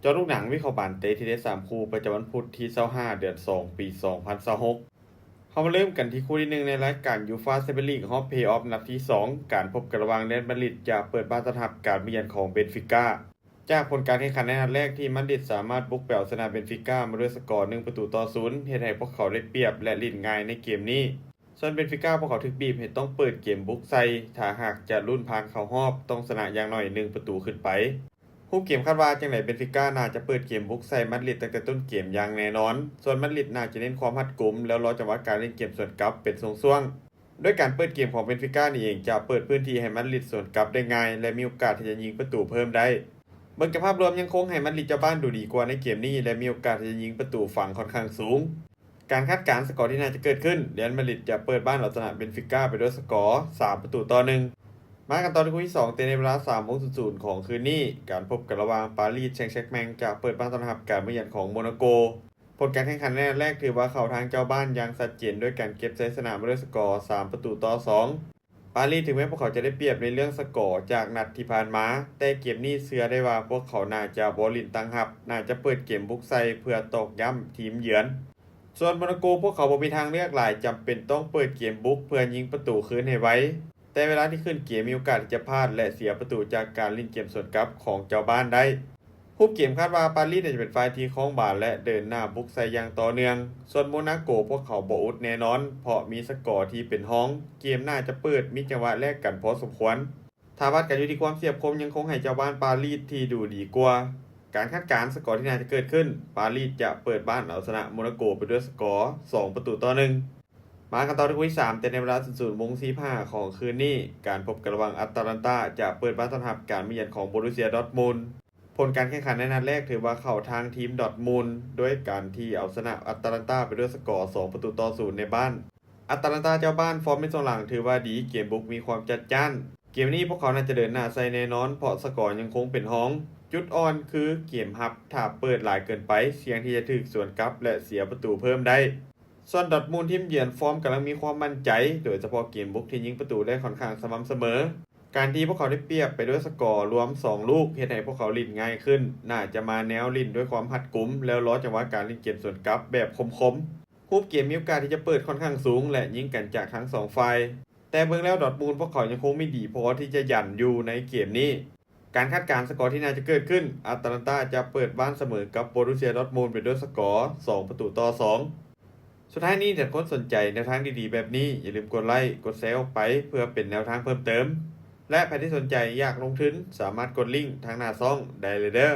ເຈາະລູກໜັງ ວິເຄາະບານເຕະທີເດັດສາມຄູ່ ປະຈຳວັນພຸດທີຊາວຫ້າ ເດືອນສອງ ປີສອງພັນຊາວຫົກ. ເຮົາມາເລີ່ມກັນທີ່ຄູ່ທີໜຶ່ງ ໃນລາຍການ ຢູຟາ ແຊມເປີຍນລີກ ຮອບເພລອໍຟ ນັດທີສອງ ການພົບກັນລະຫວ່າງ ຣຽນມາດຣິດ ຈະເປີດບ້ານຕ້ອນຮັບການມາຢ້ຽມຂອງ ເບນຟິກາ. ຈາກຜົນການແຂ່ງຂັນໃນນັດແລກ ທີ່ມາດຣິດສາມາດບຸກໄປເອົາຊະນະ ເບນຟິກາມາດ້ວຍສະກໍ ໜຶ່ງປະຕູຕໍ່ສູນ ເຮັດໃຫ້ພວກເຂົາໄດ້ປຽບ ແລະ ຫຼິ້ນງ່າຍໃນເກມນີ້. ສ່ວນເບນຟິກາ ພວກເຂົາຖືກບີບໃຫ້ຕ້ອງເປີດເກມບຸກໃສ່ ຖ້າຫາກຈະລຸ້ນຜ່ານເຂົ້າຮອບ ຕ້ອງຊະນະຢ່າງໜ້ອຍໜຶ່ງປະຕູຂຶ້ນໄປ. ຮູບເກມຄາດວ່າຈັ່ງໃດ ເບນຟິກາໜ້າຈະເປີດເກມບຸກໃສ່ມາດຣິດຕັ້ງແຕ່ຕົ້ນເກມຢ່າງແນ່ນອນ. ສ່ວນມາດຣິດໜ້າຈະເນັ້ນຄວາມຮັດກຸມ ແລ້ວລໍຈັງຫວະການຫຼິ້ນເກມສວນກັບເປັນຊ່ວງໆ. ໂດຍການເປີດເກມຂອງເບນຟິການີ້ເອງ ຈະເປີດພື້ນທີ່ໃຫ້ມາດຣິດສວນກັບໄດ້ງ່າຍ ແລະ ມີໂອກາດທີ່ຈະຍິງປະຕູເພີ່ມໄດ້. ເບິ່ງຈາກພາບລວມ ຍັງຄົງໃຫ້ມາດຣິດເຈົ້າບ້ານດູດີກວ່າໃນເກມນີ້ ແລະ ມີໂອກາດທີ່ຈະຍິງປະຕູຝັງຂ້ອນຂ້າງສູງ. ການຄາດການສະກໍທີ່ໜ້າຈະເກີດຂຶ້ນ ຣຽນມາດຣິດຈະເປີດບ້ານເອົາຊະນະເບນຟິກາໄປດ້ວຍສະກໍ ສາມປະຕູຕໍ່ໜຶ່ງ. ມາກັນຕໍ່ທີ່ຄູ່ທີສອງ ເຕະໃນເວລາ ສາມໂມງສູນສູນຂອງຄືນນີ້ ການພົບກັນລະຫວ່າງປາຣີແຊງແຊັກແມັງ ຈະເປີດບ້ານຕ້ອນຮັບການມາຢ້ຽມຂອງໂມນາໂກ. ຜົນການແຂ່ງຂັນໃນນັດແລກຖືວ່າເຂົ້າທາງເຈົ້າບ້ານຢ່າງຊັດເຈນ ດ້ວຍການເກັບໄຊຊະນະມາດ້ວຍສະກໍ ສາມປະຕູຕໍ່ສອງ. ປາຣີ ເຖິງແມ່ນພວກເຂົາຈະໄດ້ປຽບໃນເລື່ອງສະກໍຈາກນັດທີ່ຜ່ານມາ, ແຕ່ເກມນີ້ເຊື່ອໄດ້ວ່າພວກເຂົາໜ້າຈະບໍ່ຫຼິ້ນຕັ້ງຮັບ, ໜ້າຈະເປີດເກມບຸກໃສ່ເພື່ອຕອກຢ້ຳທີມເຢືອນ. ສ່ວນໂມນາໂກ ພວກເຂົາບໍ່ມີທາງເລືອກຫຼາຍ, ຈຳເປັນຕ້ອງເປີດເກມບຸກເພື່ອຍິງປະຕູຄືນໃຫ້ໄວ, ແຕ່ເວລາທີ່ຂຶ້ນເກມມີໂອກາດທີ່ຈະພາດ ແລະ ເສຍປະຕູຈາກການຫຼິ້ນເກມສວນກັບຂອງເຈົ້າບ້ານໄດ້. ຮູບເກມຄາດວ່າປາຣີຈະເປັນຝ່າຍທີ່ຄອງບານ ແລະ ເດີນໜ້າບຸກໃສ່ຢ່າງຕໍ່ເນື່ອງ. ສ່ວນໂມນາໂກ ພວກເຂົາບໍ່ອຸດແນ່ນອນ ເພາະມີສະກໍທີ່ເປັນຮອງ. ເກມໜ້າຈະເປີດ, ມີຈັງຫວະແລກກັນພໍສົມຄວນ. ຖ້າວັດກັນຢູ່ທີ່ຄວາມສຽບຄົມ ຍັງຄົງໃຫ້ເຈົ້າບ້ານປາຣີທີ່ດູດີກວ່າ. ການຄາດການສະກໍທີ່ໜ້າຈະເກີດຂຶ້ນ, ປາຣີຈະເປີດບ້ານເອົາຊະນະໂມນາໂກໄປດ້ວຍສະກໍ ສອງປະຕູຕໍ່ໜຶ່ງ. ມາກັນຕໍ່ທີ່ຄູ່ທີສາມ ແຕ່ໃນເວລາ ສູນໂມງສີ່ສິບຫ້າຂອງຄືນນີ້, ການພົບກັນລະຫວ່າງອາຕາລັນຕາຈະເປີດບ້ານຕ້ອນຮັບການມາຢ້ຽມຂອງໂບຣູເຊຍດອດມູນ. ຜົນການແຂ່ງຂັນໃນນັດແລກຖືວ່າເຂົ້າທາງທີມດອດມູນ ດ້ວຍການທີ່ເອົາຊະນະອາຕາລັນຕາໄປດ້ວຍສະກໍ ສອງປະຕູຕໍ່ສູນໃນບ້ານ. ອາຕາລັນຕາເຈົ້າບ້ານຟອມໃນຊ່ວງຫຼັງຖືວ່າດີ, ເກມບຸກມີຄວາມຈັດຈ້ານ. ເກມນີ້ພວກເຂົາໜ້າຈະເດີນໜ້າໃສ່ແນ່ນອນ ເພາະສະກໍຍັງຄົງເປັນຮອງ. ຈຸດອ່ອນຄືເກມຮັບ, ຖ້າເປີດຫຼາຍເກີນໄປ, ສ່ຽງທີ່ຈະຖືກສວນກັບ ແລະ ເສຍປະຕູເພີ່ມໄດ້. ສ່ວນດອດມູນທີມເຢືອນຟອມກຳລັງມີຄວາມໝັ້ນໃຈ, ໂດຍສະເພາະເກມບຸກທີ່ຍິງປະຕູໄດ້ຂ້ອນຂ້າງສະໝ່ຳສະເໝີ. ການທີ່ພວກເຂົາໄດ້ປຽບໄປດ້ວຍສະກໍລວມສອງລູກ ເຮັດໃຫ້ພວກເຂົາຫຼິ້ນງ່າຍຂຶ້ນ, ໜ້າຈະມາແນວຫຼິ້ນດ້ວຍຄວາມຮັດກຸມ ແລ້ວລໍຈັງຫວະການຫຼິ້ນເກມສວນກັບແບບຄົມໆ. ຮູບເກມມີໂອກາດທີ່ຈະເປີດຂ້ອນຂ້າງສູງ ແລະ ຍິງກັນຈາກທັງສອງຝ່າຍ, ແຕ່ເບິ່ງແລ້ວດອດມູນພວກເຂົາຍັງຄົງມີດີພໍທີ່ຈະຢັນຢູ່ໃນເກມນີ້. ການຄາດການສະກໍທີ່ໜ້າຈະເກີດຂຶ້ນ, ອາຕາລັນຕາຈະເປີດບ້ານສະເໝີກັບໂບຣູເຊຍດອດມູນໄປດ້ວຍສະກໍ ສອງປະຕູຕໍ່ສອງ. ສຸດທ້າຍນີ້, ຖ້າທ່ານຄົນສົນໃຈແນວທາງດີໆແບບນີ້, ຢ່າລືມກົດໄລ, ກົດແຊອອກໄປ ເພື່ອເປັນແນວທາງເພີ່ມເຕີມ. ແລະ ໃຜທີ່ສົນໃຈຢາກລົງທຶນ, ສາມາດກົດລິ້ງທາງໜ້າຊ່ອງໄດ້ເລີຍເດີ້.